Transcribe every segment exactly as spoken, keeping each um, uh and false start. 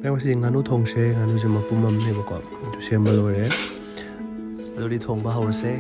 ꯉꯁꯤ ꯉꯥꯅꯨ ꯊꯣꯡꯁꯦ꯫ ꯉꯥꯅꯨꯁꯦ ꯃꯄꯨꯝ ꯑꯃꯅꯦꯕꯀꯣ, ꯑꯗꯨ ꯁꯦꯝꯕ ꯂꯣꯏꯔꯦ꯫ ꯑꯗꯨꯗꯤ ꯊꯣꯡꯕ ꯍꯧꯔꯁꯦ꯫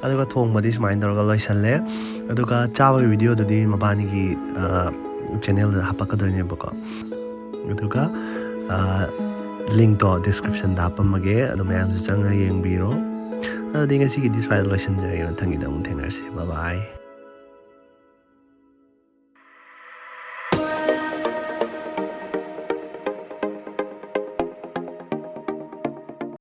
ꯑꯗꯨꯒ ꯊꯣꯡꯕꯗꯤ ꯁꯨꯃꯥꯏꯅ ꯇꯧꯔꯒ ꯂꯣꯏꯁꯜꯂꯦ꯫ ꯑꯗꯨꯒ ꯆꯥꯕꯒꯤ ꯚꯤꯗꯤꯑꯣꯗꯨꯗꯤ ꯃꯕꯥꯅꯤꯒꯤ ꯆꯦꯅꯦꯜꯗ ꯍꯥꯄꯛꯀꯗꯣꯏꯅꯦꯕꯀꯣ꯫ ꯑꯗꯨꯒ ꯂꯤꯡꯇꯣ ꯗꯤꯁꯀ꯭ꯔꯤꯞꯁꯟꯗ ꯍꯥꯄꯝꯃꯒꯦ, ꯑꯗꯨ ꯃꯌꯥꯝꯁꯨ ꯆꯪꯉꯒ ꯌꯦꯡꯕꯤꯔꯣ꯫ ꯑꯗꯨꯗꯤ ꯉꯁꯤꯒꯤꯗꯤ ꯁ꯭ꯋꯥꯏꯗ ꯂꯣꯏꯁꯤꯟꯖꯔꯒꯦ, ꯃꯊꯪꯒꯤꯗ ꯑꯃꯨꯛ ꯊꯦꯡꯅꯔꯁꯤ꯫ Bye bye꯫